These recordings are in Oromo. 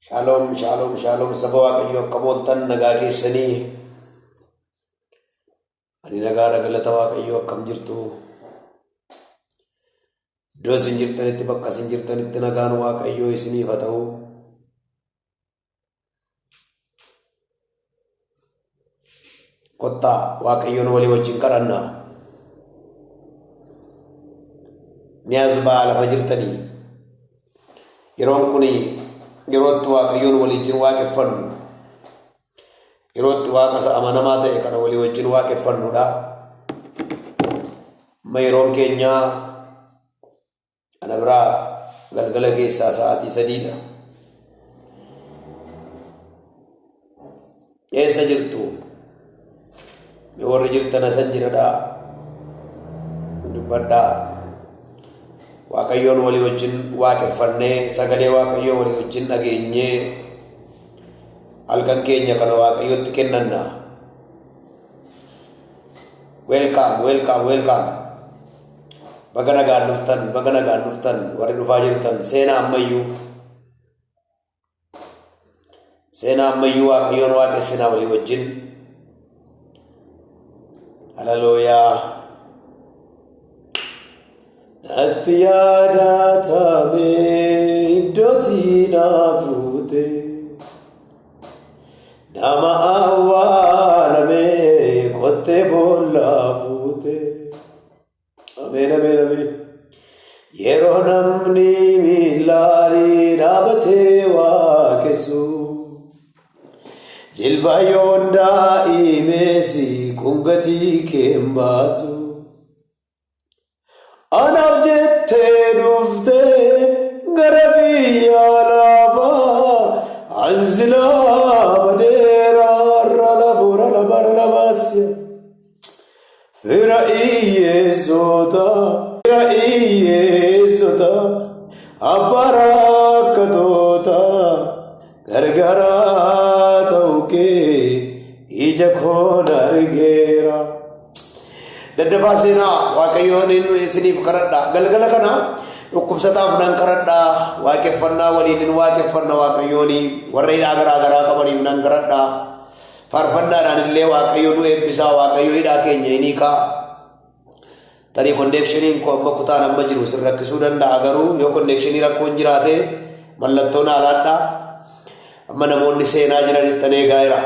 Shaaloom, shaaloom, shaaloom saba Waaqayyoo akkam ooltan nagaa keessanii. Ani nagaadha galata Waaqayyoo akkam jirtu. Iddoo isin jirtanitti bakka isin jirtanitti nagaan Waaqayyoo isiniif haa ta'u. Kottaa Waaqayyoon walii wajjin kadhanna. Mee as ba'aa lafa jirtanii. Yeroon kun yeroo itti Waaqayyoon walii wajjin waaqeffannu, yeroo itti Waaqa isa amanamaa ta'e kana walii wajjin waaqeffannudha. Amma yeroon keenya ana biraa galgala keessaa sa'aatii 3dha. Eessa jirtu? Mee warri jirtan asan jiradhaa. Dubbadhaa. Waaqayyoon walii wajjin waaqeffannee sagalee Waaqayyoo walii wajjin dhageenyee halkan keenya kana Waaqayyotti kennanna. Welcome, welcome, welcome. Baga nagaan dhuftan, baga nagaan dhuftan warri dhufaa jirtan seenaa ammayyuu. Seenaa ammayyuu Waaqayyoon waaqessinaa walii wajjin. Haleluuyaa. Natti yaadatame iddootii na fuute. Nama awwaalame qottee boollaa fuute. Ameen ameen ameen. Yeroo namni miillaanii dhaabatee waaqessu. Jilba yoon daa'imeesi kun gatii kee hin baasu. Anaaf jettee dhuftee gara biyya lafaa ansilaa badeera har'a lafoora labara labaasya. Fira hiyyeessota, fira hiyyeessota, abbaa rakkatoota, gargaaraa ta'uu kee ija koon argeera. Daddafaa seenaa Waaqayyoon isiniif kadhadha. Galgala kana dhukkubsataaf nan kadhadha. Waaqeffannaa waliin hin waaqeffanna Waaqayyoon warra hidhaa garaa garaa qabaniif nan kadhadha. Faarfannaadhaan illee Waaqayyo nu eebbisaa, Waaqayyo hidhaa keenya hin hiikaa. Tarii konneekshiniin koo amma kutaan amma jiru sin rakkisuu danda'a garuu yoo konneekshinii rakkoon jiraate mallattoo naa laadhaa. Amma namoonni seenaa jiranittan eegaa jira.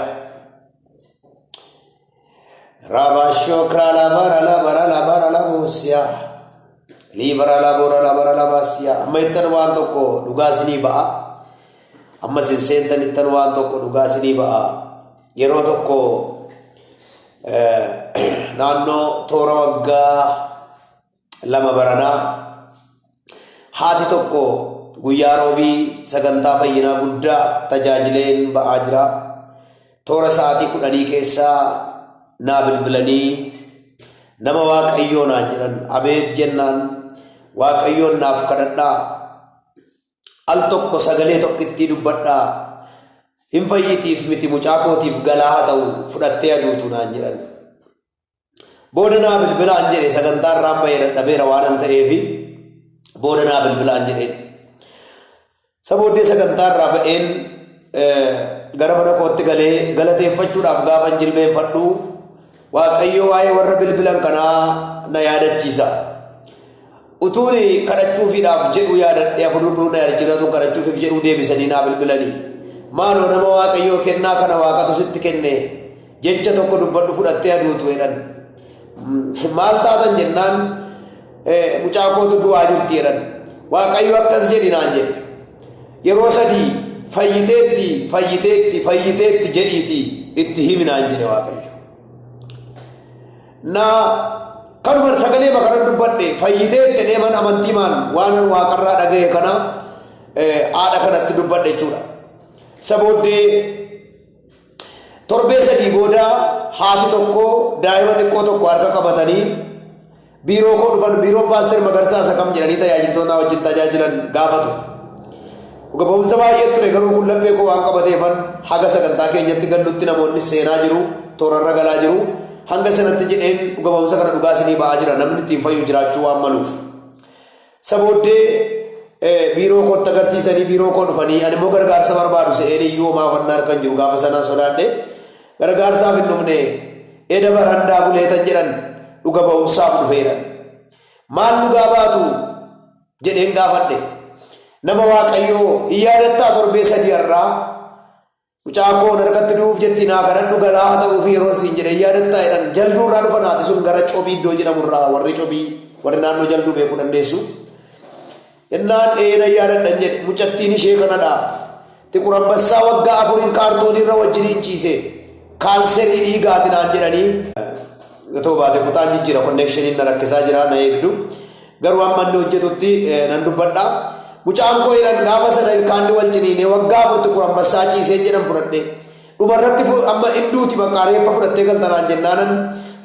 Raabashoo kiraalaa barala barala barala boosiyaa. Liibarala borala barala baasiyaa. Amma ittan waan tokko dhugaa isinii ba'a. Amma isin seentan ittan waan tokko dhugaa isinii ba'a. Yeroo tokko naannoo toora waggaa 2 baranaa haati tokko guyyaa roobii sagantaa fayyinaa guddaa tajaajileen ba'aa jira. Toora sa'aatii 10 keessaa naa bilbilanii nama Waaqayyoo naan jedhan abeet jennaan Waaqayyoon naaf kadhadhaa al tokko sagalee tokkittii dubbadhaa hin fayyitiif miti mucaa kootiif galaa haa ta'u fudhattee aduutu naan jedhan. Booda naa bilbilaan jedhe sagantaa irraan bahee dadhabeera waanan ta'eefi booda naa bilbilaan jedheen. Isa booddee sagantaa irraa ba'een gara mana kootti galee galateeffachuudhaaf gaafan jilbeenfadhu Waaqayyo waa'ee warra bilbilan kanaa na yaadachiisa. Utuun kadhachuufiidhaaf jedhuu yaadadhee hafuurri qulqulluun na yaadachiisa utuun kadhachuufiif jedhuu deebisanii naa bilbilanii. Maaloo nama Waaqayyoo kennaa kana Waaqatu sitti kenne jecha tokko dubbadhu fudhattee aduutu jedhan. Maal taatan jennaan mucaa kootu du'aa jirti jedhan. Waaqayyo akkas jedhi naan jedhe. Yeroo sadii fayyiteetti fayyiteetti fayyiteetti jedhiiti itti himi naan jedhe Waaqayyo. Na kanuma sagalee kanan dubbadhe fayyiteetti jedhee man amantiimaan waanan waaqarraa dhagaye kana haadha kanatti dubbadhe jechuudha. Isa booddee torbee 3 booda haati tokko daa'ima xiqqoo tokko harka qabatanii biiroo koo dhufan biiroon paaster Magarsaa isa kam jedhanii tajaajiltoota wajjin tajaajilan gaafatu. Dhuga ba'umsa baay'ee ture garuu kun laphee koo waan qabateefan haga sagantaa keenyatti gallutti namoonni seenaa jiru toorarra galaa jiru hanga sanatti jedheen dhuga ba'umsa kana dhugaa isinii ba'aa jira namni ittiin fayyu jiraachuu waan maluuf. Isa booddee Biiroo kootti agarsiisanii biiroo koo dhufanii, ani immoo gargaarsa barbaadu se'een iyyuu homaa hafannaa harka hin jiru gaafa sanaa sodaadhe, gargaarsaaf hin dhufne, eda barandaa buleetan jedhan, dhuga ba'umsaaf dhufeedhan. Maal dhugaa baatu jedheen gaafadhe. Nama Waaqayyoo, hin yaadattaa, torbee 3 har'aa mucaa koo harkatti du'uuf jetti, naa kadhadhu, galaa haa ta'uufi yeroo siin jedhe hin yaadattaa jedhan. Jalduu irraa dhufan haati sun, gara Cobii iddoo jedhamu irraa. Warri Cobii, warri naannoo Jalduu beekuu dandeessu. Innaan "Ee, nan yaadadhan" jedhe. Mucattiin ishee kanadha. Xiqur Ambassaa waggaa 4n kaartoonii irra wajjiniin ciise. Kaanserii dhiigaati naan jedhanii. Otoo baate kutaan jijjiira, connectioniin na rakkisaa jira, na eegdu. Garuu amma inni hojjetutti nan dubbadha. Mucaan koo jedhan gaafa sana ilkaanni wal ciniinee waggaa 4 Xiqur Ambassaa ciiseen jedhan fudhadhe. Dhumarratti amma hinduuti, bakka reeffa fudhattee galtanaan jennaanan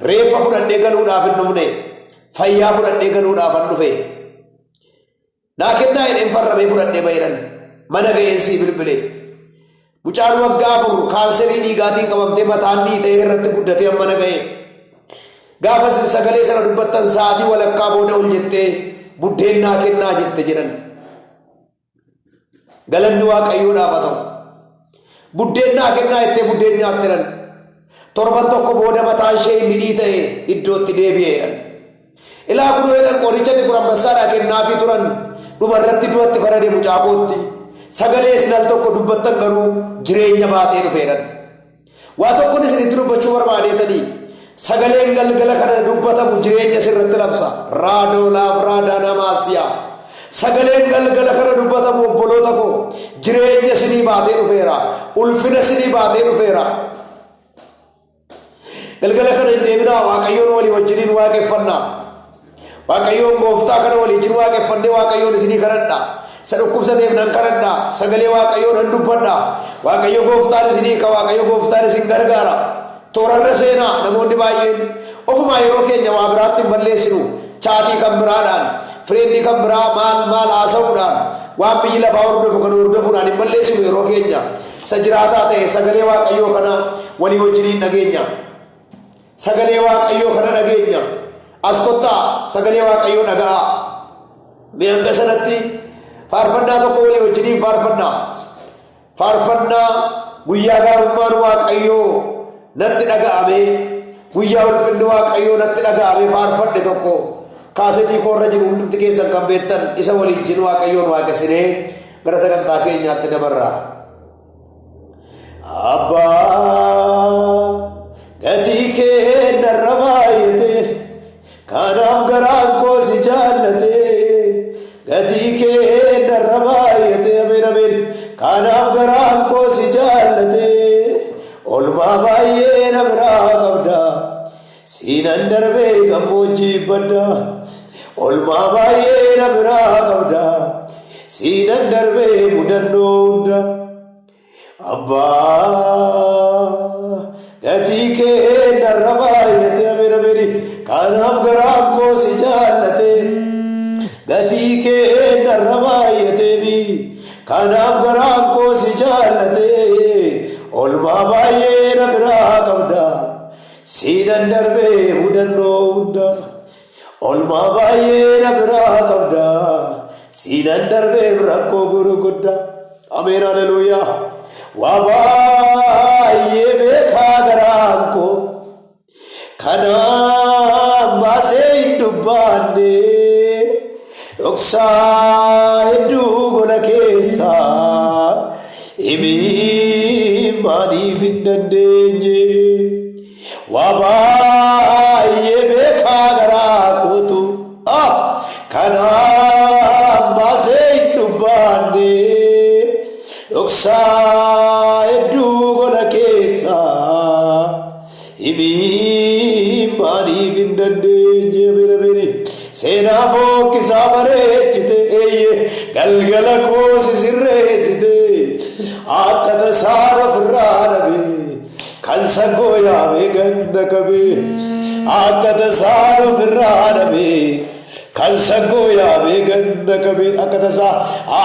reeffa fudhadhee galuudhaaf hin dhufne, fayyaa fudhadhee galuudhaaf han dhufe. Naa kennaa jedheen farramee fudhadhee baheedhan. Mana ga'een sii bilbile. Mucaan waggaa 4 kaanserii dhiigaatiin qabamtee mataan dhiitee irratti guddatee amma na ga'e. Gaafa isin sagalee sana dubbattan sa'aatii walakkaa booda ol jettee "Buddeen naa kennaa" jette jedhan. Galanni Waaqayyoodhaaf haa ta'u. "Buddeen naa kennaa" jettee buddeen nyaatte jedhan. Torban tokko booda mataan ishee inni dhiita'e iddootti deebi'eedhan. "Ilaa kunoo," jedhan, "qoricha Xiqur Ambassaadhaa kennaafii turan, dhumarratti du'atti farade mucaa kootti. Sagalee isin al tokko dubbattan garuu jireenya baatee dhufeedhan." Waa tokkon isinitti dubbachuu barbaadeetanii, sagaleen galgala kana dubbatamu jireenya sirratti labsa. Raadoo laaf raadaa namaasiyaa. Sagaleen galgala kana dubbatamu, obboloota koo, jireenya isinii baatee dhufeera. Ulfina isinii baatee dhufeera. Galgala kana hin deebinaa, Waaqayyoon walii wajjiniin waaqeffannaa. Waaqayyoon gooftaa kana walii wajjin waaqeffannee Waaqayyoon isinii kadhadha. Isa dhukkubsateef nan kadhadha. Sagalee Waaqayyoo nan dubbadha. Waaqayyo gooftaan isinii ka, Waaqayyo gooftaan isin gargaara. Toorarra seenaa. Namoonni baay'een ofumaa yeroo keenya waa biraatti hin balleessinu. Chatii kan biraadhaan, friendii kan biraa maal maal haasa'uudhaan, waan biyyi lafaa hordofu kan hordofuudhaan hin balleessinu yeroo keenya. Isa jiraataa ta'e sagalee Waaqayyoo kana walii wajjiniin dhageenya. Sagalee Waaqayyoo kana dhageenya. As kottaa, sagalee Waaqayyoo dhaga'aa. Mee hanga sanatti faarfannaa tokko walii wajjiniin faarfannaa. Faarfannaa guyyaa gaarummaan Waaqayyoo natti dhaga'ame, guyyaa ulfinni Waaqayyoo natti dhaga'ame faarfadhe tokko kaasetii koorra jiru, hundumti keessan kan beektan, isa waliin jin Waaqayyoon waaqessinee gara sagantaa keenyaatti dabarra. Abbaa, gatii kee narra baay'ate, kanaaf garaan koo si jaallate. Gatii kee narra baay'ate, ameen ameen, kanaaf garaan koo si jaallate. Olmaa baay'ee na biraa qabda, siinan darbee gammoojjii badda. Olmaa baay'ee na biraa qabda, siinan darbee mudannoo hunda. Abbaa, gatii kee narra baay'ate, ameen ameen, kanaaf garaan koo si jaallate. Gatii kee narra baay'ateefi kanaaf garaan koo si jaallate. Olmaa baay'ee na biraa qabda, siinan darbee mudannoo hunda. Olmaa baay'ee na biraa qabda, siinan darbee rakkoo gurguddaa. Ameen, haleluuyaa. Waa baay'ee beekaa garaan koo, kanaan baasee hin dubbaanne. Dhoksaa hedduu gola keessaa himii maaliif hin dandeenye. Waa baay'ee beekaa garaa kootu, kanaan baasee hin dubbaanne. Dhoksaa hedduu gola keessaa himii maaliif hin dandeenye. Bira biri seenaa fokkisaa bareechite, eeyye, galgala koosi sirreessite. Akka tasaa ofirraa dhabe kan saggoo yaabee ganda qabe. Akka tasaa ofirraa dhabe kan saggoo yaabee ganda qabe. Akka tasaa,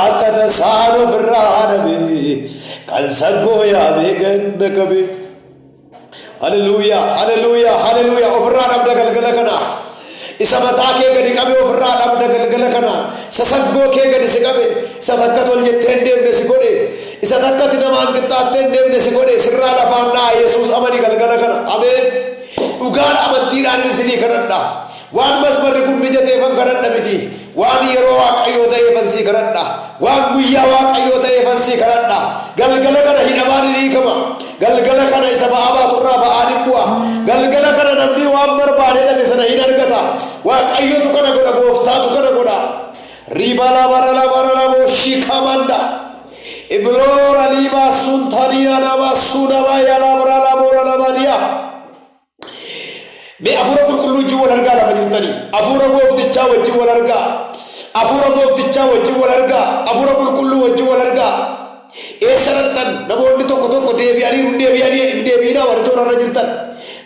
akka tasaa ofirraa dhabe kan saggoo yaabee ganda qabe. Haleluuyaa, haleluuyaa, haleluuyaa! Ofirraa dhabda galgala kana. Isa mataa kee gadi qabee ofirraa dhabda galgala kana. Isa saggoo kee gadi si qabe, isa takka tol jettee hin deemne si godhe, isa takkati namaan qixxaattee hin deemne si godhe, sirraa lafaan dha'a. Yesuus amani galgala kana. Ameen. Dhugaan amantiidhaan isinii kadhadha. Waan masmarri kun mijateefan kadhadha miti. Waan yeroo Waaqayyoo ta'eefan sii kadhadha. Waan guyyaa Waaqayyoo ta'eefan sii kadhadha. Galgala kana hidhamaan hin hiikama. Galgala kana isa ba'aa baaturraa ba'aan hin bu'a. Galgala kana namni waan barbaade dhabe sana hin argata. Waaqayyotu kana godha, Gooftaatu kana godha. Riibala barala barala boshii kamanda. Ibloora liibaa suntaniya nama sunama yala barala bora lamaniya. Mee Hafuura Qulqulluu wajjin wal argaa lafa jirtanii. Hafuura Gooftichaa wajjin wal argaa. Hafuura Gooftichaa wajjin wal argaa. Hafuura Qulqulluu wajjin wal argaa. Eessa dhaqxan? Namoonni tokko tokko deebi'anii hin deebi'anii, hin deebi'inaa. Warri toorarra jirtan.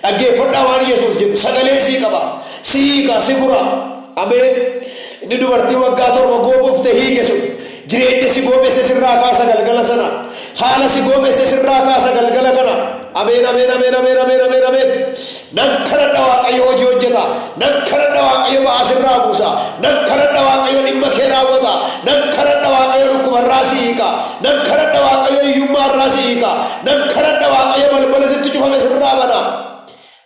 Dhaggeeffadhaa waan Yesuus jedhu. Sagalee sii qaba. Si hiika, si fura. Ameen. Inni dubartii waggaa 7 goobofte hiike sun, jireenya si goobesse sirraa kaasa galgala sana. Haala si goobesse sirraa kaasa galgala kana. Ameen, ameen, ameen, ameen, ameen, ameen, ameen. Nan kadhadha, Waaqayyo hojii hojjeta. Nan kadhadha, Waaqayyo ba'aa sirraa buusa. Nan kadhadha, Waaqayyo dhimma kee raawwata. Nan kadhadha, Waaqayyo dhukkubarraa si hiika. Nan kadhadha, Waaqayyo hiyyummaarraa si hiika. Nan kadhadha, Waaqayyo balbala sitti cufame sirraa bana.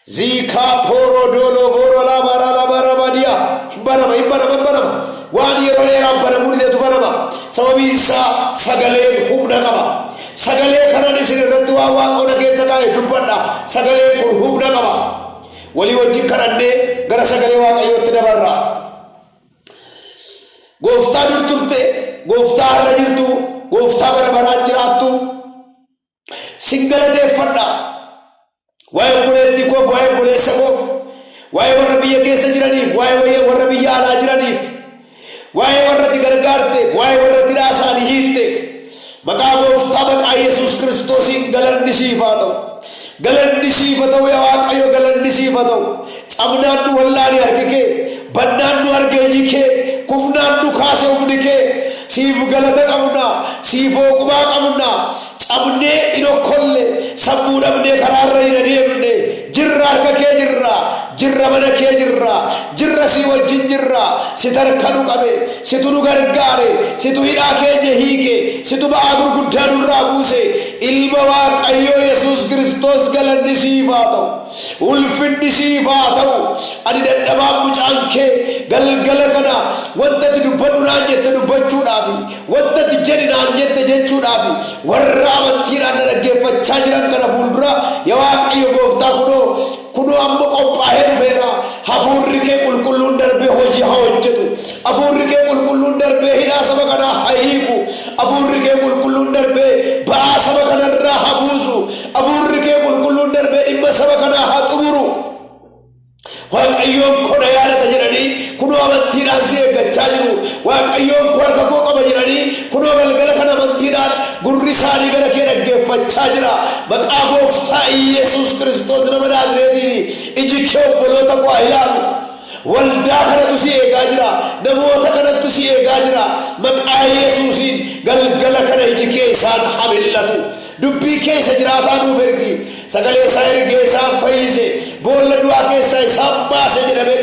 Ziikaa pooroo dooloo booroo laabaraa laabaraa baadiyaa. Hin banama, hin banama, hin banama. Waan yeroo dheeraan banamuu dideetu banama. Sababiin isaa sagaleen humna qaba. Sagalee kanan isin irratti waan Waaqoona keessa kaa'e dubbadha. Sagaleen kun humna qaba. Walii wajjin kadhannee gara sagalee Waaqayyootti dabarra. Gooftaa dur turte, Gooftaa har'a jirtu, Gooftaa bara baraan jiraattu, sin galateeffadha. Waa'ee obboleettii koof, waa'ee obboleessa koof, waa'ee warra biyya keessa jiraniif, waa'ee warra biyya alaa jiraniif, waa'ee warra ati gargaarteef, waa'ee warra ati hidhaa isaanii hiitteef, maqaa Gooftaa, maqaa Yesuus Kiristoosiin galanni siif haa ta'u. Galanni siif haa ta'u, yaa Waaqayyo, galanni siif haa ta'u. Cabnaan nu wallaani harki kee, bannaan nu arge iji kee, kufnaan nu kaase humni kee. Siif galata qabna, siif hooqubaa qabna. Cabnee hin okkolle, sammuu dhabnee karaarra hin adeemne. Jirra, harka kee jirra, jirra, mana kee jirra, jirra, si wajjin jirra. Si tarka nu qabe, situ nu gargaare, situ hidhaa keenya hiike, situ ba'aa gurguddaa nurraa buuse. Ilma Waaqayyoo Yesuus Kiristoos, galanni siif haa ta'u. Ulfinni siif haa ta'u. Ani dadhabaan mucaan kee galgala kana wanta ati dubbadhu naan jette dubbachuudhaafi, wanta ati jedhi naan jette jechuudhaafi, warra amantiidhaan na dhaggeeffachaa jiran kana fuuldura, yaa Waaqayyo Gooftaa, kunoo kunoo amma qophaa'ee dhufeera. Hafuurri kee Qulqulluun darbee hojii haa hojjetu. Hafuurri kee Qulqulluun darbee hidhaa saba kanaa haa hiiku. Hafuurri kee Qulqulluun darbee ba'aa saba kanarraa haa buusu. Hafuurri kee Qulqulluun darbee dhimma saba kanaa haa xumuru. Waaqayyoon koo na yaadata jedhanii kunoo amantiidhaan si eeggachaa jiru. Waaqayyoon koo harka koo qaba jedhanii kunoo galgala kana amantiidhaan gurri isaanii gara kee dhaggeeffachaa jira. Maqaa Gooftaa Iyesuus Kiristoos nama Naazreetiin iji kee obboloota koo haa ilaalu. Waldaa kanatu si eegaa jira. Namoota kanattu si eegaa jira. Maqaa Yesuusiin galgala kana iji kee isaan haa mil'atu. Dubbii kee isa jiraataa nuuf ergi. Sagalee isaa ergee isaan fayyise. Boolla du'aa keessaa isaan baase jedhamee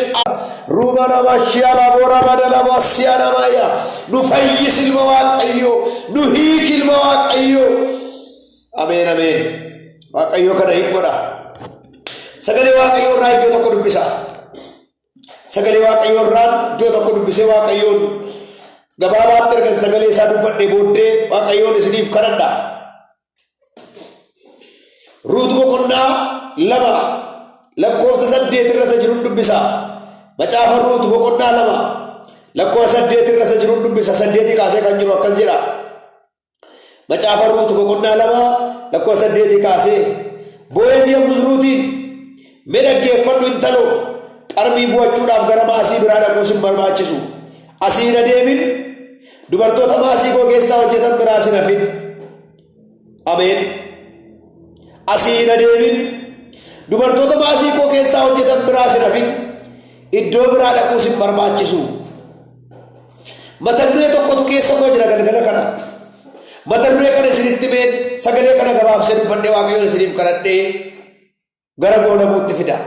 Ruuma nama shiala bora badala basiya namaya. Nu fayyisi, ilma Waaqayyoo. Nu hiiki, ilma Waaqayyoo. Ameen, ameen. Waaqayyoo kana hin godha. Sagalee Waaqayyoo irraa iddoo tokko dubbisa. Sagalee Waaqayyoo irraa iddoo tokko dubbisee, Waaqayyoon gabaabaatti ergan sagalee isaa dubbadhee booddee, Waaqayyoon isiniif kadhadha. Ruut boqonnaa 2 lakkoofsa 8 irra isa jiru dubbisa. Macaafa Ruut boqonnaa 2 lakkoofsa 8 irra isa jiru dubbisa. 8 kaasee kan jiru akkas jedha. Macaafa Ruut boqonnaa 2 lakkoofsa 8 kaasee. Bo'eez yommus Ruutiin, "Mee dhaggeeffadhu intaloo, qarmii bu'achuudhaaf gara maasii biraa dhaquu sin barbaachisu. Asii hin adeemin, dubartoota maasii koo keessaa hojjetan biraas hin hafin." Ameen. Asii hin adeemin, dubartoota maasii koo keessaa hojjetan biraas hin hafin. Iddoo biraa dhaquu sin barbaachisu. Mata duree tokkotu keessa koo jira galgala kana. Mata duree kana isinitti meen sagalee kana gabaabsee dubbadhee, Waaqayyoon isiniif kadhadhee gara goolabuutti fida.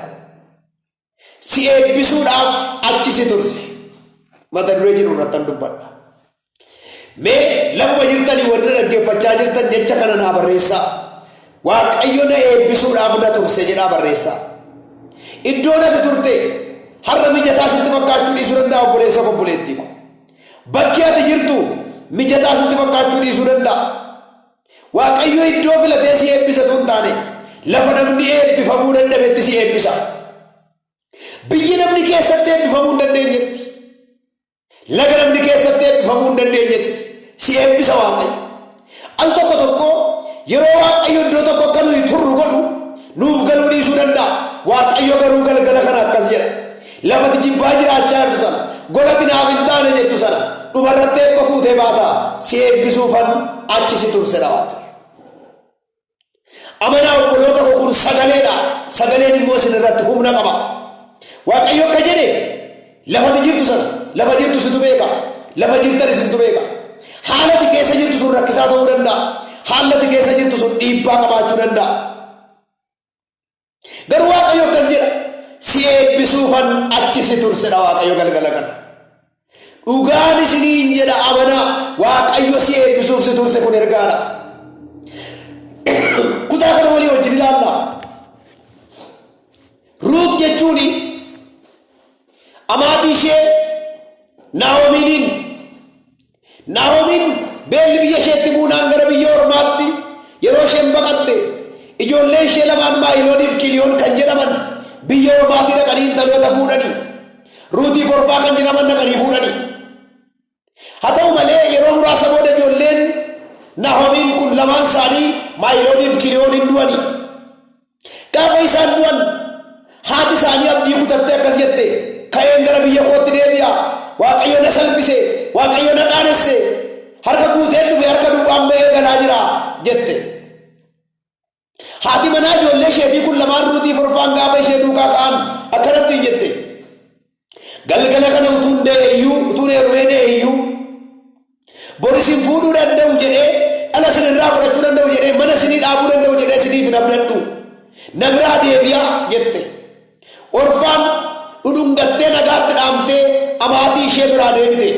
Si eebbisuudhaaf achi si turse. Mata duree jedhu irrattan dubbadha. Mee lafuma jirtanii warri dhaggeeffachaa jirtan jecha kana naa barreessaa. Waaqayyo na eebbisuudhaaf na turse jedhaa barreessaa. Iddoon ati turte har'a mijataa sitti fakkaachuu dhiisuu danda'a, obboleessa koo, obboleettii ko. Bakki ati jirtu mijataa sitti fakkaachuu dhiisuu danda'a. Waaqayyo iddoo filatee si eebbisa utuu hin taane, lafa namni eebbifamuu dadhabetti si eebbisa. Biyyi namni keessatti eebbifamuu hin dandeenyetti, laga namni keessatti eebbifamuu hin dandeenyetti si eebbisa Waaqayyo. Al tokko tokko yeroo Waaqayyo iddoo tokko akka nuyi turru godhu nuuf galuu dhiisuu danda'a. Waaqayyo garuu galgala kana akkas jedha. Lafati jibbaa jiraachaa jirtu sana, golati naaf hin taane jettu sana, dhumarratti eebba fuutee baata, si eebbisuufan achi si tursedha Waaqayyo. Amanaa obboloota koo, kun sagaleedha. Sagaleen immoo isin irratti humna qaba. Waaqayyo akka jedhe, lafati jirtu sana, lafa jirtu situ beeka. Lafa jirtan isintu beeka. Haalati keessa jirtu sun rakkisaa ta'uu danda'a. Haalati keessa jirtu sun dhiibbaa qabaachuu danda'a. Garuu Waaqayyo akkas jedha. Si eebbisuufan achi si tursedha Waaqayyo galgala kana. Dhugaan isiniin jedha, amanaa, Waaqayyo si eebbisuuf si turse, kun ergaadha. Kutaa kana walii wajjin ilaalla. Ruut jechuun amaatii ishee Naa'omiiniin, Naa'omiin beelli biyya isheetti buunaan gara biyya ormaatti yeroo isheen baqatte, ijoollee ishee lamaan Maahilooniif Kiliyoon kan jedhaman biyya ormaatii dhaqanii intaloota fuudhanii, Ruutiif Orfaa kan jedhaman dhaqanii fuudhanii. Haa ta'u malee, yeroo muraasa booda ijoolleen Naa'omiin kun lamaan isaanii, Maahilooniif Kiliyoon, hin du'anii. Gaafa isaan du'an haati isaanii abdii kutattee akkas jette, "Ka'een gara biyya kootti deebi'a. Waaqayyo na salphise, Waaqayyo na qaanesse, harka guuteen dhufe, harka duwwaan ba'ee galaa jira" jette. Haati manaa ijoollee isheetii kun lamaan, Ruutiif Orfaan, gaafa ishee duukaa ka'an akkanatti hin jette. "Galgala kana utuun da'e iyyuu, utuun heerumee da'e iyyuu, bor isin fuudhuu danda'u jedhee, dhala isin irraa godhachuu danda'u jedhee, mana isinii dhaabuu danda'u jedhee isiniif hin abdadhu. Na biraa deebi'aa" jette. Orfaan dhudhungattee nagaatti dhaamtee amaatii ishee biraa deebite.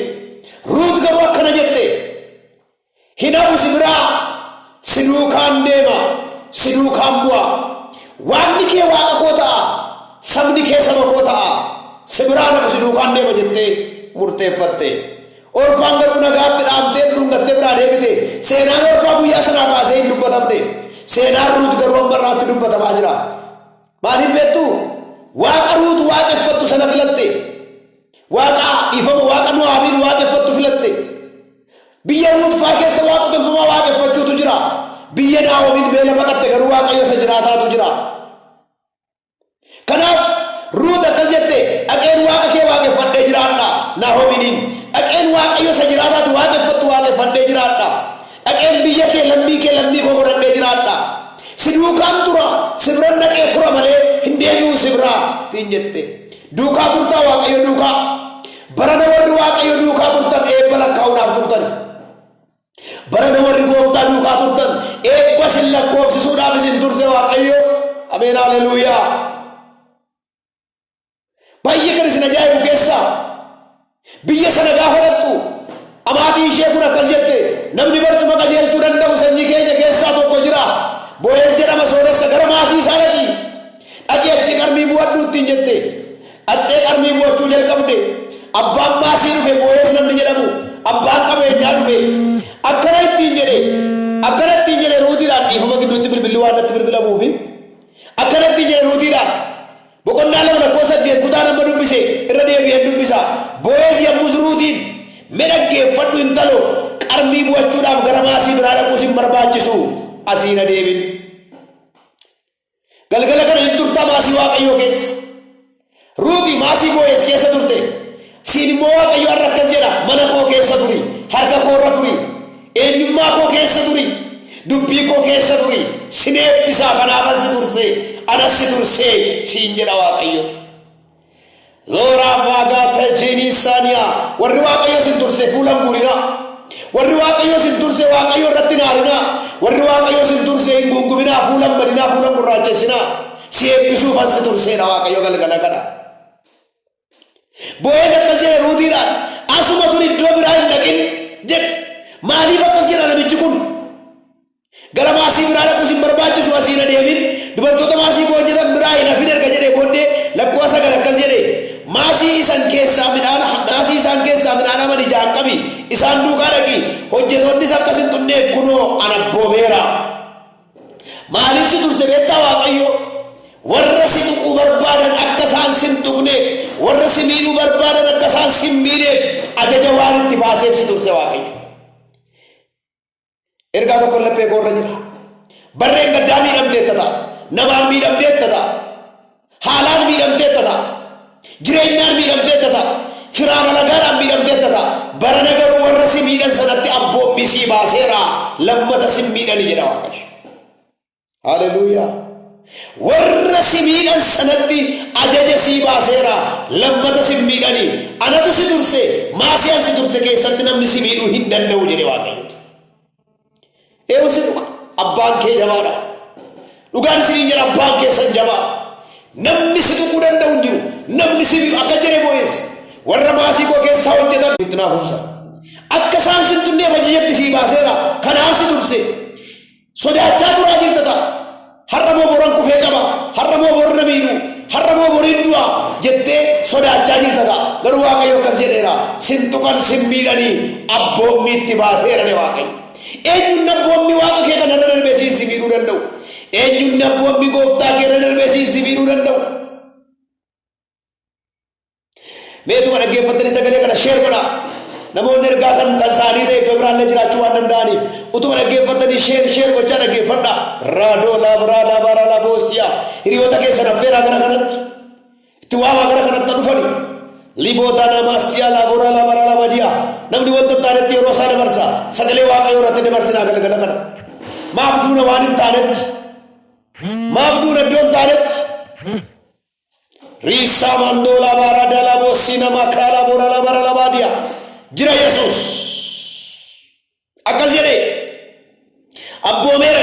Ruut garuu akkana jette. "Hin hafu si biraa, si duukaan deema, si duukaan bu'a. Waaqni kee Waaqa koo ta'a, sabni kee saba koo ta'a. Si biraa hafu, si duukaan deema" jettee murteeffatte. Orfaan garuu nagaatti dhaamtee dhudhungattee biraa deebite. Seenaan Orfaa guyyaa sanaa kaasee hin dubbatamne. Seenaan Ruut garuu amma irraatti dubbatamaa jira. Maaliif beektu? Waaqa Ruut waaqeffattu sana filatte. Waaqa, dhiifama, Waaqa Nuhaamiin waaqeffattu filatte. Biyya Ruut faa keessa waaqa tolfamaa waaqeffachuutu jira. Biyya Naa'omiin beela baqatte garuu Waaqayyo isa jiraataatu jira. Kanaaf Ruut akkas jette, "Dhaqeen Waaqa kee waaqeffadhee jiraadha." Naa'omiiniin, "Dhaqeen Waaqayyo isa jiraataati waaqeffattu waaqeffadhee jiraadha. Dhaqeen biyya kee, lammii kee lammii koo godhadhee jiraadha. Si duukaan tura, si biran dhaqee tura malee hin deebi'u si biraa" tiin jette. Duukaa turtaa Waaqayyo duukaa? Barana warri Waaqayyo duukaa turtan eebba lakkaa'uudhaaf turtan. Barana warri Gooftaa duukaa turtan eebba isin lakkoofsisuudhaaf isin turse Waaqayyo. Ameen, haleluuyaa. Baay'ee kan isin ajaa'ibu keessaa, biyya sana gaafa dhaqxu amaatii ishee kun akkas jette, "Namni barcuma qajeelchuu danda'u sanyii keenya keessaa tokko jira. Bo'eez jedhama, sooressa, gara maasii isaa dhaqi. Dhaqi, achii qarmii bu'adhu" ittiin jette. Dhaqxee qarmii bu'achuu jalqabde. Abbaan maasii dhufe, Bo'eez namni jedhamu, abbaan qabeenyaa dhufe. Akkana ittiin jedhe. Akkana ittiin jedhe Ruutiidhaan. Dhiifama, gidduutti bilbilli waan natti bilbilamuufi. Akkana ittiin jedhe Ruutiidhaan. Boqonnaa 2 lakkoofsa 8, kutaan amma dubbise irra deebi'een dubbisa. Bo'eez yommus Ruutiin, "Mee dhaggeeffadhu intaloo, qarmii bu'achuudhaaf gara maasii biraa dhaquu sin barbaachisu, asii hin adeemin." Galgala kana hin turtaa maasii Waaqayyoo keessa? Ruuti maasii Bo'eez keessa turte. Siin immoo Waaqayyo har'a akkas jedha, mana koo keessa turi, harka koo irra turi, eenyummaa koo keessa turi, dubbii koo keessa turi, sin eebbisaa, kanaafan si turse, anas si tursee siin jedha Waaqayyotu. Looraa baagaa tajiinii saaniyaa, warri Waaqayyo sin turse fuula hin guurinaa. Warri Waaqayyo sin turse Waaqayyo irratti hin aarinaa. Warri Waaqayyo sin turse hin guunguminaa, fuula hin badinaa, fuula hin gurraachessinaa. Si eebbisuufan si turseedha Waaqayyo galgala kana. Bo'eez akkas jedhe Ruutiidhaan, turi, iddoo biraa hin dhaqin jedhe. Maaliif akkas jedha namichi kun? Gara maasii biraa dhaquus hin barbaachisu, asii hin adeemin, dubartoota maasii koo hojjetan biraa hin hafin erga jedhee booddee lakkoofsa 9 akkas jedhe: maasii isan keessaa midhaan, maasii isaan keessaa midhaan haman ijaan qabi, isaan duukaa dhaqi, hojjetoonnis akkas hin xunneef kunoo an abboomeera. Maaliif si turse beektaa Waaqayyo? Warra si tuquu barbaadan akka isaan sin tuqneef, warra si miidhuu barbaadan akka isaan sin miineef ajaja waan itti baaseef si turse Waaqayyo. Ergaa tokko laphee koorra jira. Barreen gaddaa miidhamteetta ta'a. Namaan miidhamteetta ta'a. Haalaan miidhamteetta ta'a. Jireenyaan miidhamteetta ta'a. Firaan alagaadhaan miidhamteetta ta'a. Barana garuu warra si miidhan sanatti abboommii sii baaseera. Lammata sin miidhani jedha Waaqayyo. Haleluuyaa. Warra si miidhan sanatti ajaja sii baaseera. Lammata sin miidhani. Anatu si turse. Maasii an si turse keessatti namni si miidhuu hin danda'u jedhe Waaqayyotu. Eenyu si tuqa? Abbaan kee jabaadha. Dhugaan isiniin jedha, abbaan keessan jabaa. Namni si tuquu danda'u hin jiru. Namni si miidhu akka jedhe Bo'eez. Warra maasii koo keessaa hojjetan itti naaf obsa. Akka isaan sin tunneef ajajatti sii baaseera. Kanaaf si turse. Sodaachaa turaa jirta ta'a. Har'a moo boran kufee caba? Har'a moo bor na miidhu? Har'a moo boriin du'a? Jettee sodaachaa jirta ta'a. Garuu Waaqayyo akkas jedheera. Sin tuqan, sin miidhanii, abboommii itti baaseera ne Waaqayyo. Eenyuun abboommii Waaqa kee kanarra darbee siin si miidhuu danda'u? Eenyuun abboommii gooftaa kee irra darbee siin si miidhuu danda'u? Meetuma dhaggeeffattanii sagalee kana share godhaa. Namoonni ergaa kan isaanii ta'e iddoo biraallee jiraachuu waan danda'aniif utuma dhaggeeffattanii share share gochaa dhaggeeffadhaa. Raadoo laabraa laabaraa laaboosiyaa hiriyoota keessan affeeraa, gara kanatti itti waamaa, gara kanatti dhufani. Liboota namaasiyaa laaboraa laabaraa laabadiyaa. Namni wanta hin taanetti yeroo isaa dabarsa. Sagalee Waaqayyoo irratti dabarsinaa galgala kana. Maaf duuna waan hin taanetti? Maaf duuna iddoo hin taanetti? Riisaa mandola baradala boosina makala borala barala baadiyaa jira. Yesuus akkas jedhee abboomeera: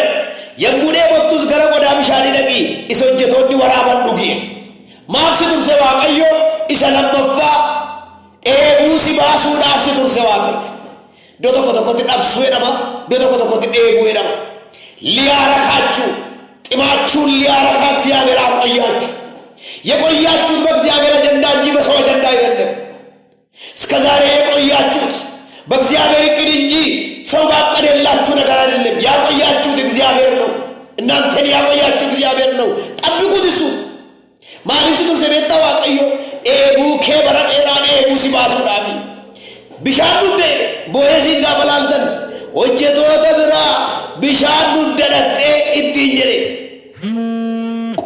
yommuu dheebottus gara qodaa bishaanii dhaqii isa hojjetoonni waraaban dhugi. Maaf si turse Waaqayyo? Isa lammaffaa dheebuu si baasuudhaaf si turse Waaqayyo. Iddoo tokko tokkotti dhabsuu jedhama, iddoo tokko tokkotti dheebuu jedhama. ሊያረካችሁ ጥማችሁን ሊያረካ እግዚአብሔር አቆያችሁ። የቆያችሁት በእግዚአብሔር አጀንዳ እንጂ በሰው አጀንዳ አይደለም። እስከ ዛሬ የቆያችሁት በእግዚአብሔር እቅድ እንጂ ሰው ባቀደላችሁ ነገር አይደለም። ያቆያችሁት እግዚአብሔር ነው። እናንተን ያቆያችሁ እግዚአብሔር ነው። ጠብቁት። እሱ maaliif si turse beektaa Waaqayyo? Dheebuu kee bara dheeraa dheebuu si baasuudhaafi. Bishaan dhugde Bo'eeziin gaafa laaltan, hojjetoota biraa bishaan dhugda dhaqxee ittiin jedhe.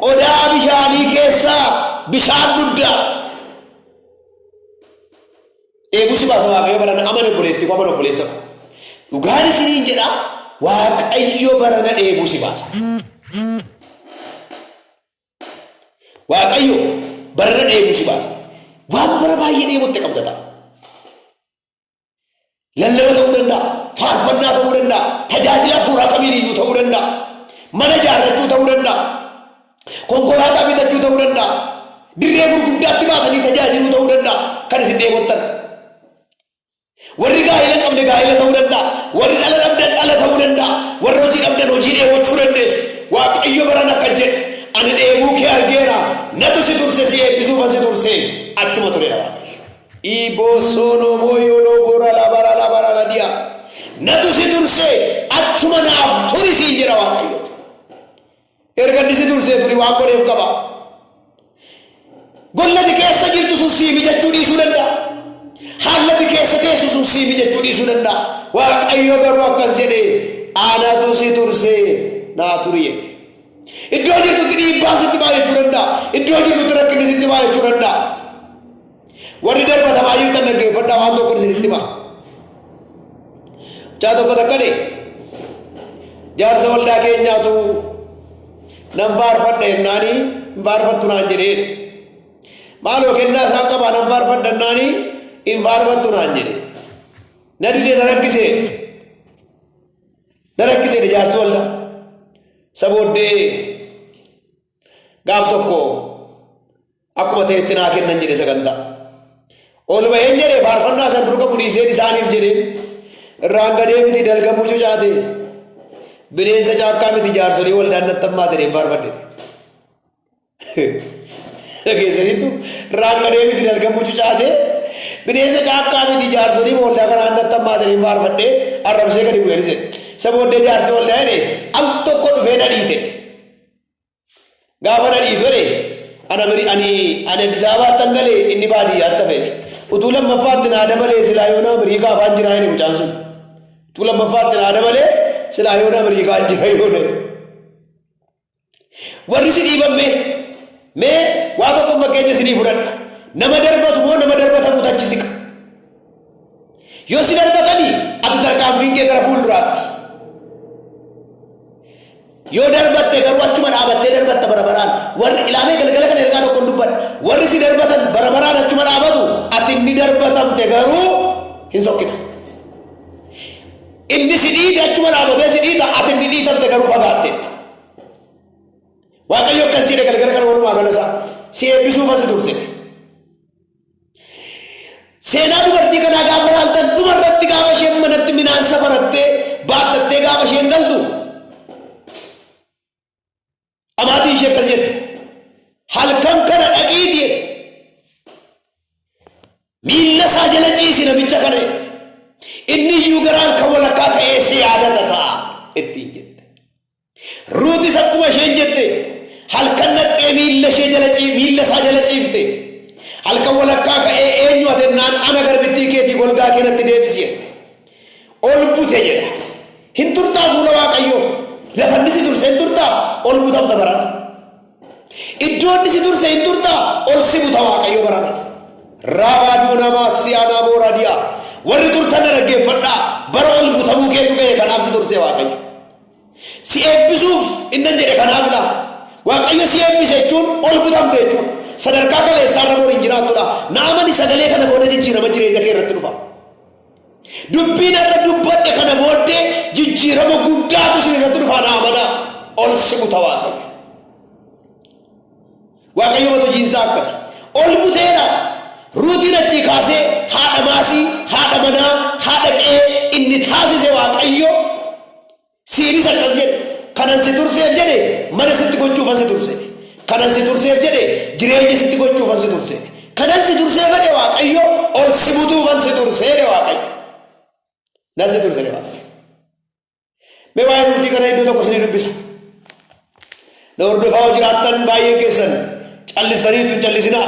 Qodaa bishaanii keessaa bishaan dhugda. Dheebuu si baasa Waaqayyo barana. Amana obboleettii koo, amana obboleessa koo. Dhugaan isiniin jedha, Waaqayyo barana dheebuu si baasa. Waaqayyo barana dheebuu si baasa. Waan bara baay'ee dheebotte qabda ta'a. Lallaba ta'uu danda'a, faarfannaa ta'uu danda'a, tajaajila hafuuraa kamiin iyyuu ta'uu danda'a, mana ijaarrachuu ta'uu danda'a, konkolaataa bitachuu ta'uu danda'a, dirree gurguddaatti baatanii tajaajiluu ta'uu danda'a kan isin dheebottan. Warri gaa'ela hin qabne gaa'ela ta'uu danda'a. Warri dhala dhabdan dhala ta'uu danda'a. Warri hojii dhabdan hojii dheebochuu dandeessu. Waaqayyo baran akka jedhe, ani dheebuu kee argeera. Natu si turse, si eebbisuuf si turse, achuma turedha Waaqayyo. Ibosono moyolo bora la bara la bara la diya. Natu si turse, achuma naaf turi siin jedha Waaqayyo. Erga inni si tursee turi, waan godheef qaba. Gollati keessa jirtu sun sii mijachuu dhiisuu danda'a. Haallati keessa teessu sun sii mijachuu dhiisuu danda'a. Waaqayyo garuu akkas jedhee, anatu si tursee naa turi jedhe. Iddoo jirtutti dhiibbaan sitti baay'achuu danda'a. Iddoo jirtutti rakkinni sitti baay'achuu danda'a. Warri darbatamaa jirtan dhaggeeffadhaa, waan tokko isinitti hima. Mucaa tokko takkane jaarsa waldaa keenyaatu nan faarfadha jennaanii, hin faarfattu naan jedhee. Maaloo kennaa isaan qabaa, nan faarfadha jennaanii, hin faarfattu naan jedhe. Na didee, na rakkisee. Na rakkisee jaarsi waldaa. Isa booddee gaaf tokko akkuma ta'etti naa kennan jedhe sagantaa. Ol ba'een jedhe faarfannaa san durga budhiiseen isaaniif jedheen irraan gadee miti dalga mucucaate bineensa caakkaa miti jaarsolii waldaan nattammaa jedheen faarfadhe. Dhageessaniittu irraan gadee miti dalga mucucaate bineensa caakkaa miti jaarsolii waldaa kanaan nattammaa jedheen faarfadhe arrabsee gadi bu'een jedhe. Isa booddee jaarsi waldaa jedhe al tokko dhufee na dhiite. Gaafa na dhiitu jedhe ana biri ani ani Addis Ababaattan gale inni baadiyyaatti hafe jedhe. Utuu lammaffaatti naa dabalee silaa yoona Amiriikaa afaan jiraa jedhe mucaan sun. Utuu lammaffaatti naa dabalee silaa yoona Amiriikaan jira yoona. Warri si dhiiban mee mee waa tokko fakkeenya isinii fudhadha. Nama darbatu moo nama darbatamutu achi siqa? Yoo si darbatanii ati tarkaanfiin kee gara fuulduraatti. Yoo darbatte garuu achuma dhaabattee darbatta bara baraan. Warri ilaamee galgala kana ergaa tokkon dubbadha. Warri si darbatan bara baraan achuma dhaabatu ati inni darbatamte garuu hin sokkita. Inni si dhiite achuma dhaabatee si dhiita ati inni dhiitamte garuu fagaatteetta. Waaqayyo akkas jedhe galgala kana walumaa gala isaa si eebbisuuf asi turse. Seenaa dubartii kanaa gaafa ilaaltan dhuma irratti gaafa isheen manatti midhaan safarattee baattattee gaafa isheen galtu amaatiin ishee akkas jette halkan kana dhaqiiti jette miilla isaa jala ciisi namicha kana jette inni iyyuu garaan kan walakkaa ka'ee si yaadata ta'a ittiin jette. Ruutis akkuma isheen jette halkan dhaqxee miilla ishee jala miilla isaa jala ciifte. Halkan walakkaa ka'ee eenyu ati jennaan ana garbittii keetii golgaa kee natti deebisi jette. Ol bute jedha. Hin turtaa fuula Waaqayyoo. Lafa inni si turse hin turtaa ol butamta barana. Iddoo inni si turse hin turtaa ol si buta Waaqayyo barana. Raabaa duunamaa siyaanaa mooraadiyaa. Warri turtan na dhaggeeffadhaa bara ol butamuu keetu ga'e kanaaf si turse Waaqayyo. Si eebbisuuf innan jedhe kanaaf laa. Waaqayyo si eebbise jechuun ol butamte jechuudha. Sadarkaa kaleessaa irra bor hin jiraattudha. Na amani sagalee kana booda jijjiirama jireenya kee irratti dhufa. Dubbiin har'a dubbadhe kana booddee jijjiirama guddaatu isin irratti dhufa na amanaa. Ol si buta Waaqayyo. Waaqayyo mata hojiin isaa akkasi. Ol buteera. Ruutiin achii kaasee haadha maasii, haadha manaa, haadha qe'ee inni taasise Waaqayyo siinis akkas jedhe. Kanan si turseef jedhe mana sitti gochuufan si turse. Kanan si turseef jedhe jireenya sitti gochuufan si turse. Kanan si turseef jedhe Waaqayyo ol si butuufan si turse jedhe Waaqayyo. Na si turse jedhe Waaqayyo. Mee waa'ee murtii kana iddoo tokko isinii dubbisa. Na hordofaa yoo jiraattan baay'een keessan callistanii ittu hin callisinaa.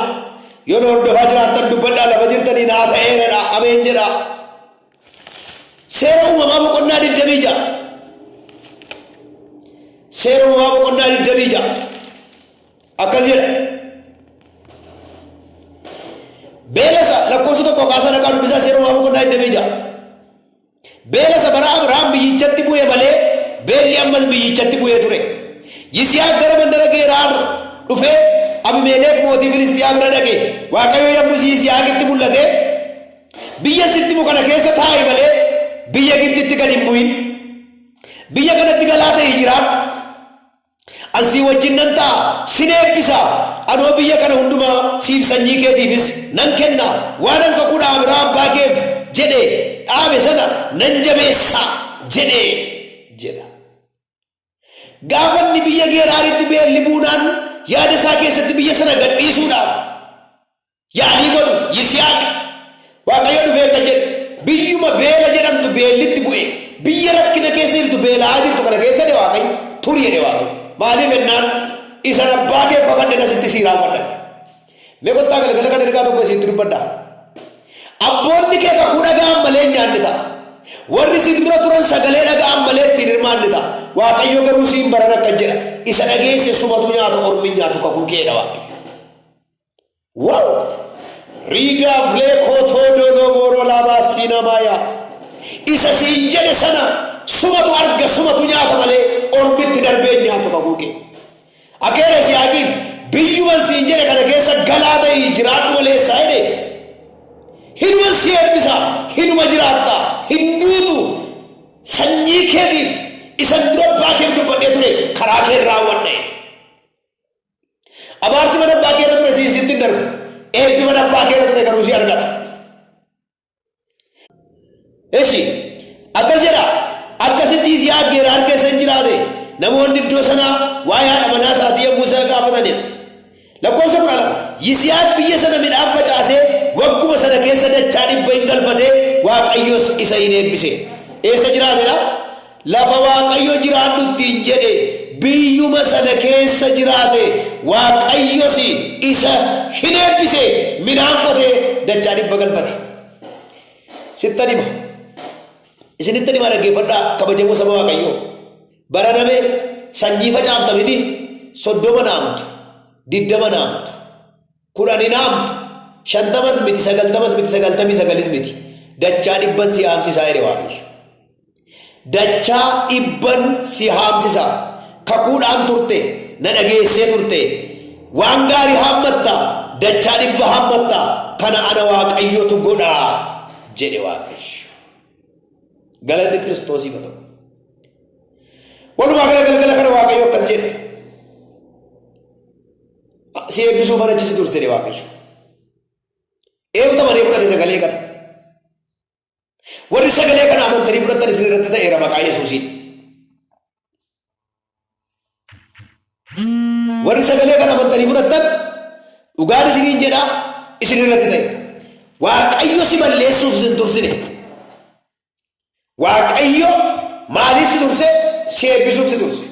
Yoo na hordofaa jiraattan dubbadhaa lafa jirtanii naa ta'eeradha ameen jedhaa. Seera uumamaa boqonnaa 26. Seera uumamaa boqonnaa 26. Akkas jedha. Beela isa lakkoofsa tokko kaasaa dhaqaa dubbisaa seera uumamaa boqonnaa 26. Beela isa bara Abrahaam biyyichatti bu'e malee beelli ammas biyyichatti bu'ee ture. Yisihaaq gara mandara Geeraar dhufee Abimelek mootii Filisxiyaa bira dhaqe. Waaqayyo yommus Yisihaaqitti mul'atee, Biyya sitti himu kana keessa taa'i malee biyya Gibxitti gad hin bu'in. Biyya kanatti galaa ta'ii jiraadhu. An sii wajjin nan ta'a, sin eebbisa, anoo biyya kana hundumaa siif sanyii keetiifis nan kenna, waanan kakuudhaa Abrahaam abbaa keef jedhe dhaabe sana nan jabeessa jedhe jedha. Gaafa inni biyya Geeraaritti beelli buunaan yaada isaa keessatti biyya sana gad dhiisuudhaaf yaalii godhu Yisihaaq Waaqayyo dhufee akkas jedhe biyyuma beela jedhamtu beellitti bu'e biyya rakkina keessa jirtu beela'aa jirtu kana keessa jedhe Waaqayyo turi jedhe Waaqayyo maaliif jennaan isan abbaa keef kakadhe nasitti sii raawwadha mee kottaa galgala kana ergaa tokko isitti dubbadha abboonni kee kakuu dhaga'an malee hin nyaanne ta'a warri si dura turan sagalee dhaga'an malee ittiin hirmaanne ta'a Waaqayyo garuu siin baran akkas jedha isa dhageesse sumatu nyaata ormi hin nyaatu kakuu keedha Waaqayyo Wow! Riidaa vlee kootoo dooloo booroo laabaa siinamaayaa. Isa siin jedhe sana sumatu arga sumatu nyaata malee ormitti darbee hin nyaatu kakuu kee. Akeera Isihaaqiin biyyuman siin jedhe kana keessa galaa ta'ii jiraadhu malee eessaa jedhe hinuman si eebbisa hinuma jiraatta hin duutu sanyii keetiif isan dura abbaa keef dubbadhee ture karaa kee raawwadha. Abaarsi mana abbaa kee irra ture siin sitti hin darbu. Eebbi mana abbaa kee irra ture garuu si argata. Eshi akkas jedha, akkasitti Yisihaaq Geeraar keessa hin jiraate. Namoonni iddoo sanaa waa'ee haadha manaa isaatii yommuu isa gaafatanidha. Lakkoofsa 12, Yisihaaq biyya sana midhaan facaasee wagguma sana keessa dachaa 100 in galfate, Waaqayyos isa in eebbise. Eessa jiraatedha? Lafa Waaqayyo jiraadhu ittiin jedhe biyyuma sana keessa jiraate, Waaqayyos isa hin eebbise, midhaan qotee dachaa 100 galfate. Sittan hima. Isinittan himaa, dhaggeeffadhaa, kabajamoo saba Waaqayyoo. Baraname sanyii facaafta miti, 30 naamtu, 20 naamtu, 10 naamtu, 50s miti, 90s miti, 99s miti. Dachaa dhibban si haamsisaa jedhe Waaqayyo. Dachaa dhibban si haamsisa. Kakuudhaan turte, na dhageessee turte. Waan gaarii haammatta, dachaa 100 haammatta. Kana ana Waaqayyotu godha jedhe Waaqayyo. Galanni Kiristoosiif haa ta'u. Walumaa gala galgala kana Waaqayyo akkas jedhe. Si eebbisuuf achi si turse jedhe Waaqayyo. Eenyutu amanee fudhate sagalee kana? Warri sagalee kana amantanii fudhattan isin irratti ta'eera maqaa Yesuusiin. Warri sagalee kana amantanii fudhattan dhugaan isiniin jedha, isin irratti ta'e. Waaqayyo si balleessuuf sin tursine. Waaqayyo maaliif si turse? Si eebbisuuf si turse.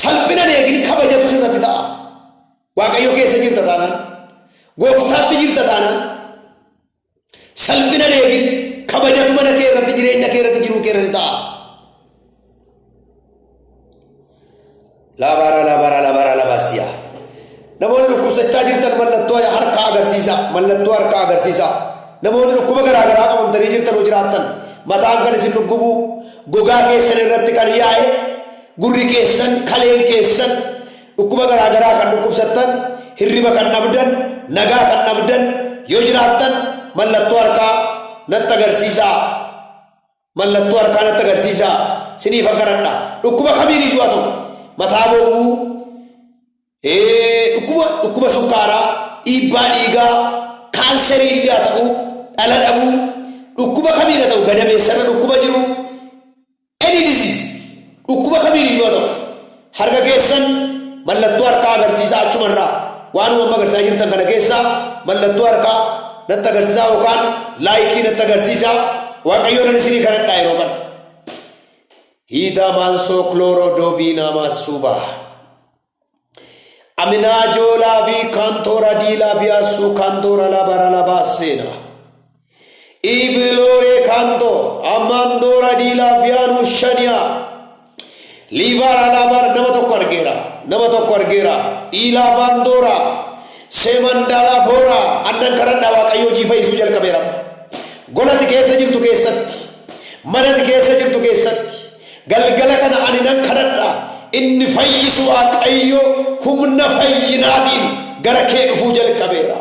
Salphina eegin, kabajatu sirratti ta'a. Waaqayyo keessa jirta taanaan, gooftaatti jirta taanaan, salphina eegin, kabajatu mana kee irratti, jireenya kee irratti, jiruu kee irratti ta'a. Laabara laabara laabara labaasiyaa. Namoonni dhukkubsachaa jirtan mallattoo harkaa agarsiisaa. Mallattoo harkaa agarsiisaa. Namoonni dhukkuba garaa garaa qabamtanii jirtan yoo jiraattan, mataan kan isin dhukkubu, gogaa keessan irratti kan yaa'e, gurri keessan, kaleen keessan, dhukkuba garaa garaa kan dhukkubsattan, hirriba kan dhabdan, nagaa kan dhabdan yoo jiraattan mallattoo harkaa natti agarsiisaa. Mallattoo harkaa natti agarsiisaa. Siniifan kadhadha. Dhukkuba kamiin iyyuu haa ta'u. Mataa bowwuu, dhukkuba sukkaaraa, dhiibbaa dhiigaa, kaanserii illee haa ta'u, dhala dhabuu, dhukkuba kamiin haa ta'u, gadameessarra dhukkuba jiru, any disease, dhukkuba kamiin iyyuu haa ta'u. Harka keessan mallattoo harkaa agarsiisaa achumarraa. Waanuma amma agarsiisaa jirtan kana keessaa mallattoo harkaa natti agarsiisaa yookaan like natti agarsiisaa. Waaqayyoon ani isinii kadhadhaa yeroo kana. Hiidaa maansoo kilooroo doobiinaa maassuubaa. Aminaa joolaa fi kaantoora diilaa biyaassuu kaantoora labara labaasseena. Ibilooree kaantoo ammaandoora diilaa biyaanuu shaniyaa. Liibaara laabaara, nama tokko argeera. Nama tokko argeera. Iilaa baandoora. Seemandaalaa boora. Annan kadhadhaa, Waaqayyo hojii fayyisuu jalqabeera. Golati keessa jirtu keessatti. Manati keessa jirtu keessatti. Galgala kana ani nan kadhadha. Inni fayyisu Waaqayyo humna fayyinaatiin gara kee dhufuu jalqabeera.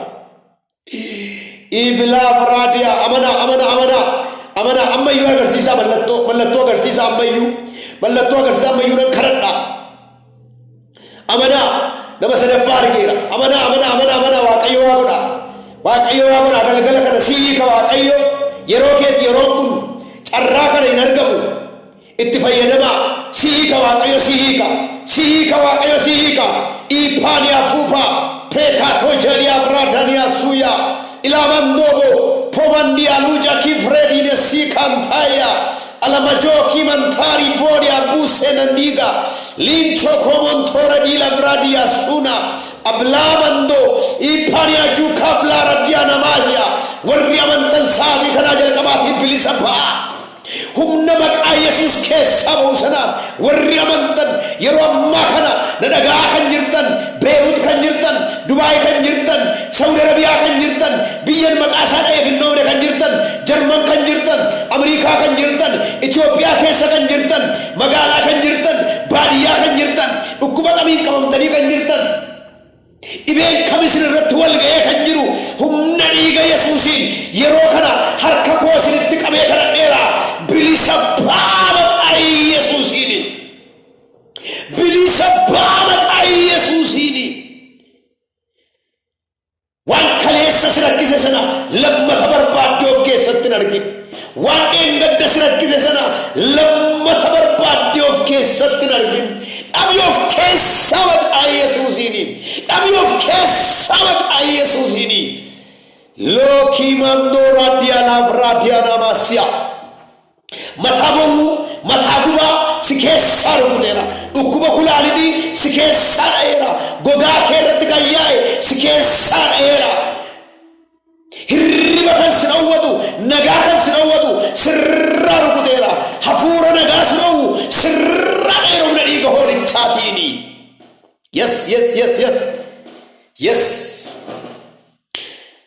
Ibilaa firaadiyaa, amanaa, amanaa, amanaa, amanaa. Ammayyuu agarsiisaa, mallattoo agarsiisaa, ammayyuu mallattoo agarsiisaa, ammayyuu nan kadhadha. Amanaa, nama sadaffaa argeera. Amanaa, amanaa, amanaa, amanaa. Waaqayyo waa godha. Waaqayyo waa godha. Galgala kana si hiika Waaqayyo. Yeroo keeti yeroon kun, carraa kana hin argamu. Itti fayyadamaa. Si hiika Waaqayyo, si hiika. Si hiika Waaqayyo, si hiika. Iipaaniyaa fuupaa preekaatoo jaliyaa biraadaniyaa suuyaa ilaamandoobo pomandiyaa luuja kifrediine siikantaaya alamajoo kimantaari voodiyaa buuseenandiiga lincho komontoora diila biraadiyaa suuna ablaamando iipaaniyaa juukaa bilaaradiyaa namaasiyaa. Warri amantan sa'aatii kanaa jalqabaatiin bilisa ba'aa. Humna maqaa Yesuus keessaa ba'u sanaan warri amantan, yeroo ammaa kana na dhaga'aa kan jirtan, Beerut kan jirtan, Dubaay kan jirtan, Saudi Arabiyaa kan jirtan, biyyan maqaa isaa dha'eef hin dhoofne kan jirtan, Jarman kan jirtan, Amriikaa kan jirtan, Itoophiyaa keessa kan jirtan, magaalaa kan jirtan, baadiyyaa kan jirtan, dhukkuba kamiin qabamtanii kan jirtan, dhibeen kam isin irratti wal ga'ee kan jiru, humna dhiiga Yesuusiin yeroo kana harka koo isinitti qabee kadhadheera. Bilisa ba'aa maqaa Yesuusiin. Bilisa ba'aa maqaa Yesuusiin. Waan kaleessa si rakkise sana lammata barbaaddee of keessatti hin argin. Waan dheengadda dheengadda si rakkise sana lammata barbaaddee of keessatti hin argin. Dhabi of keessaa maqaa Yesuusiini. Dhabi of keessaa maqaa Yesuusiini. Lookii mandoo raadiyaanaaf raadiyaanaa maasiyaa. Mataa bowwuu, mataa gubaa si keessaa rukuteera. Dhukkuba kulaalitii si keessaa dha'eera. Gogaa kee irratti kan yaa'e si keessaa dha'eera. Hirriba kan si dhowwatu, nagaa kan si dhowwatu sirraa rukuteera. Hafuura nagaa si dhowwu sirraa dha'eera humna dhiiga hoolichaatiini. Yes, yes, yes, yes. Yes.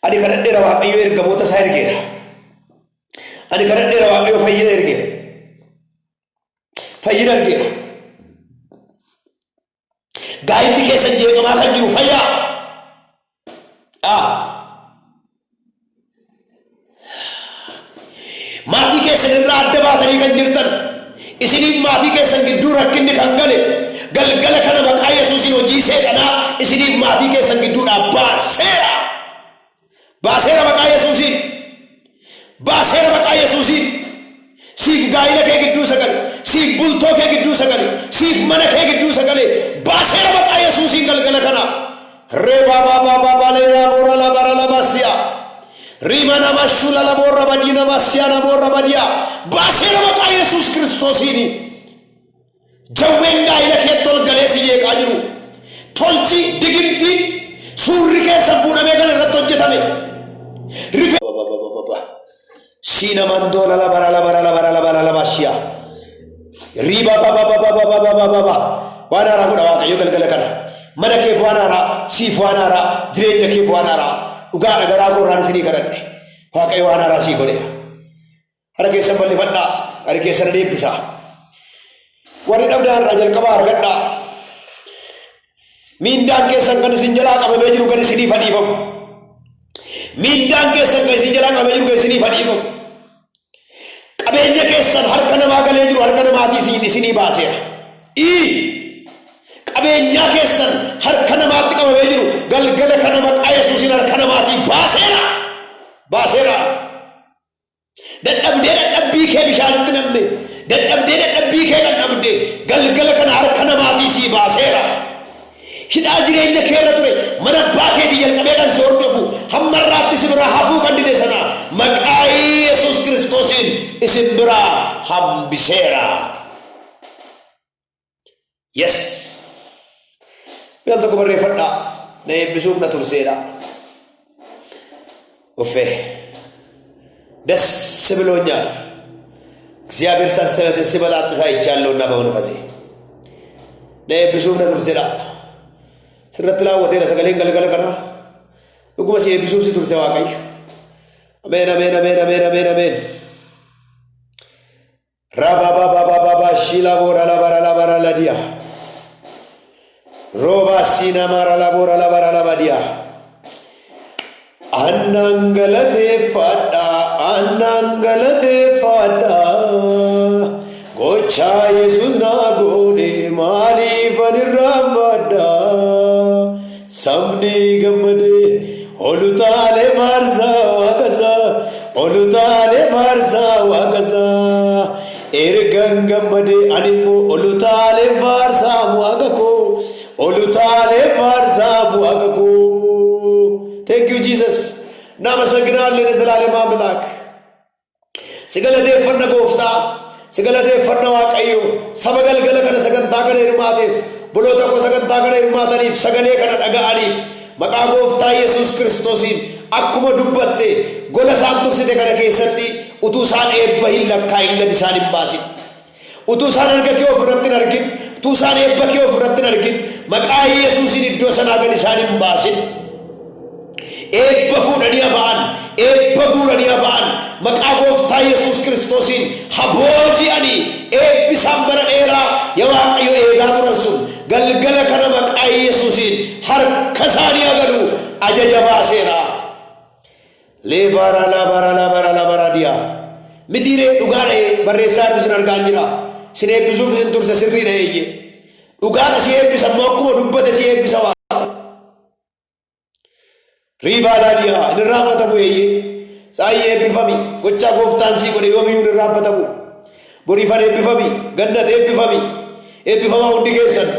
Ani kadhadheera, Waaqayyo ergamoota isaa ergeera. Ani kadhadheera, Waaqayyo fayyina ergeera. Fayyina ergeera. Gaa'illi keessan jeeqamaa kan jiru fayyaa. Ah. Maatii keessan irraa adda baatanii kan jirtan, isiniif maatii keessan gidduu rakkinni kan gale, galgala kana maqaa Yesuusiin hojii seexanaa isiniif maatii keessan gidduudhaa baaseera. Baaseera maqaa Yesuusiin. Baaseera maqaa Yesuusiin. Siif gaa'ila kee gidduu sagale. Siif bultoo kee gidduu sagale. Siif mana kee gidduu sagale. Baaseera maqaa Yesuusiin galgala kana. Reebaa baabaa baabaa leeraa boora la bara la basiya. Rima nama shula la boora badii nama siya na boora badiya. Baaseera maqaa Yesuus Kiristoosiini. Jawween gaa'ila keetti ol galee si jeeqaa jiru. Tolchi digimtiin suurri keessan fuudhamee kan irratti hojjetame. Rife. Siina mandoola la bara la bara la bara la bara la bashiya. Riba ba ba ba ba ba ba ba ba ba ba. Waan haaraa godha Waaqayyo galgala kana. Mana keef waan haaraa, siif waan haaraa, jireenya keef waan haaraa. Dhugaadha, garaa koorraan isinii kadhadhe. Waaqayyo waan haaraa sii godheera. Harka keessan bal'ifadhaa, harka keessan eebbisaa. Warri dhabdaan irraa jalqabaa argadhaa. Miindaan keessan kan isin jalaa qabamee jiru kan isiniif dhiifamu. Miindaan keessan kan isin jalaa qabamee jiru kan isiniif dhiifamu. Qabeenya keessan harka namaa galee jiru harka namaatii isinii baaseera. Ii qabeenyaa keessan harka namaatti qabamee jiru galgala kana maqaa Yesuusiin harka namaatii baaseera. Baaseera. Dadhabdee dadhabbii kee bishaanitti namne, dadhabdee dadhabbii kee kan dhabde galgala kana harka namaatii sii baaseera. Hidhaa jireenya kee irra ture, mana abbaa keetii jalqabee kan si hordofu, hamma irraatti si biraa hafuu kan dide sana maqaa Yesuus Kiristoosiin isin biraa hambiseera. Yes. Mi'a tokko barreeffadhaa. Na eebbisuuf na turseedha. Uffee. ደስ ብሎኛል። እግዚአብሔር ሰንሰለትን ሲበጣጥስ አይቻለሁና በመንፈሴ na eebbisuuf na tursedha. Sirratti raawwateera sagaleen galgala kana. Dhuguma si eebbisuuf si turse Waaqayyo. Ameen, ameen, ameen, ameen, ameen, ameen. Rabababababa shila bora la bara la bara la dia. Roba sina mara la bora la bara la badia. Annaan galateeffadha, annaan galateeffadha. Gochaa Yesuus naa godhe maaliif ani irraanfadha? Sabni gammadee olutaalee faarsaa Waaqasaa, olutaalee faarsaa Waaqasaa. Ergan gammadee ani immoo olutaalee faarsaa Waaqa koo, olutaalee faarsaa Waaqa koo. Thank you, Jesus. እናመሰግናለን የዘላለም አምላክ። Si galateeffanna Gooftaa, si galateeffanna Waaqayyo, saba galgala kana sagantaa kana hirmaateef, boloota koo sagantaa kana hirmaataniif, sagalee kana dhaga'aniif, maqaa Gooftaa Yesuus Kiristoosiin akkuma dubbatte gola isaan tursite kana keessatti utuu isaan eebba hin lakkaa'in gad isaan hin baasin. Utuu isaan harka kee ofirratti hin argin, utuu isaan eebba kee ofirratti hin argin, maqaa Yesuusiin iddoo sanaa gad isaan hin baasin. Eebba fuudhanii ba'an, eebba guuranii ba'an, maqaa Gooftaa Yesuus Kiristoosiin habooji'anii eebbi isaan bara dheeraa yaa Waaqayyo eegaa turan sun galgala kana maqaa Yesuusiin harka isaanii agalu ajaja baaseera. Leebara labara labara labara diyaa. Mitiiree dhugaa dha'ee barreessaa jirtu sin argaan jira. Sin eebbisuuf isin turse, sirrii dha'eeyye. Dhugaadha, si eebbisa immoo, akkuma dubbate si eebbisa Waaqa. Riibaa daadiyaa hin irraanfatamu eeyyee. Saayyee eebbifami. Gochaa gooftaan sii godhe yoomiyyuu hin irraanfatamu. Boriifan eebbifami. Gannat eebbifami. Eebbifamaa hundi keessan.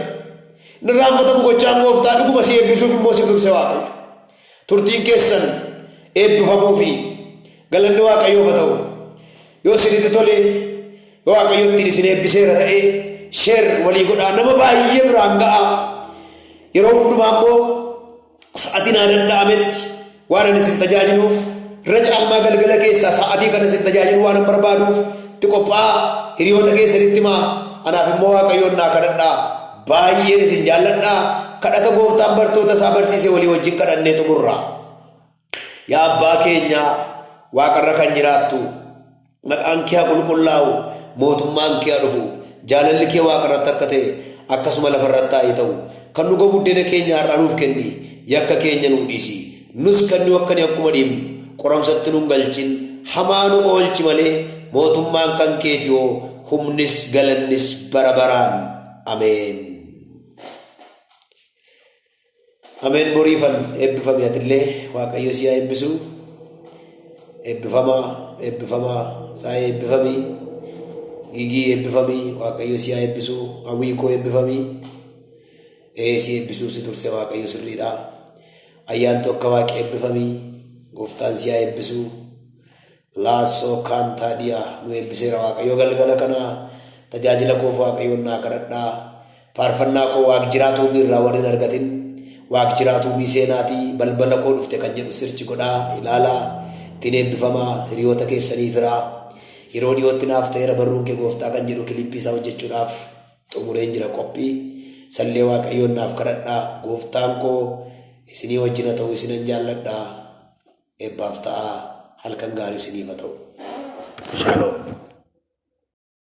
Hin irraanfatamu gochaan gooftaa dhuguma si eebbisuuf immoo si turse Waaqayyo. Turtiin keessan eebbifamuu fi galanni Waaqayyoof haa ta'u. Yoo isinitti tole, yoo Waaqayyo ittiin isin eebbiseera ta'e, share walii godhaa nama baay'ee biraan ga'aa. Yeroo hundumaa immoo sa'atii naa danda'ametti waan ani isin tajaajiluuf irra caalmaa galgala keessaa sa'atii kana isin tajaajiluu waan an barbaaduuf itti qophaa'aa hiriyoota keessanitti himaa anaaf immoo Waaqayyoon naa kadhadhaa baay'een isin jaalladhaa kadhata gooftaan bartoota isaa barsiise walii wajjin kadhannee xumurra. Yaa abbaa keenyaa waaqarra kan jiraattu maqaan kee haa qulqullaa'u mootummaan kee haa dhufu jaalalli kee waaqarratti akka ta'e akkasuma lafarratti haa ta'u kan nu buddeena keenya har'aa nuuf kenni yakka keenya nuu dhiisi nus kan nu akkani akkuma dhiibnu qoramsatti nun galchin hamaa nu oolchi malee mootummaan kan keetiyoo humnis galannis bara baraan ameen. Ameen boriifan eebbifami atillee waaqayyo si haa eebbisu. Eebbifamaa eebbifamaa saa eebbifami. Gigii eebbifami waaqayyo si haa eebbisu. Hawwii koo eebbifami. Ee si eebbisuu si turse waaqayyo sirriidha. Ayyaantu akka waaqi eebbifami. Gooftaan si haa eebbisu. Laassoo kaantaadiyaa nu eebbiseera waaqayyo galgala kana tajaajila koof waaqayyoon naa kadhadhaa. Faarfannaa koo waaq jiraatuu biirraa warri hin argatin waaq jiraatuu bii seenaatii balbala koo dhufte kan jedhu search godhaa ilaalaa ittiin eebbifamaa hiriyoota keessanii firaa. Yeroo dhiyootti naaf ta'eera barruun kee gooftaa kan jedhu kilippii isaa hojjechuudhaaf xumureen jira qophii. Sallee waaqayyoon naaf kadhadhaa gooftaan koo isinii wajjin haa ta'u isinan jaalladha. Eebbaaf ta'aa halkan gaarii isiniif haa ta'u. Shalom.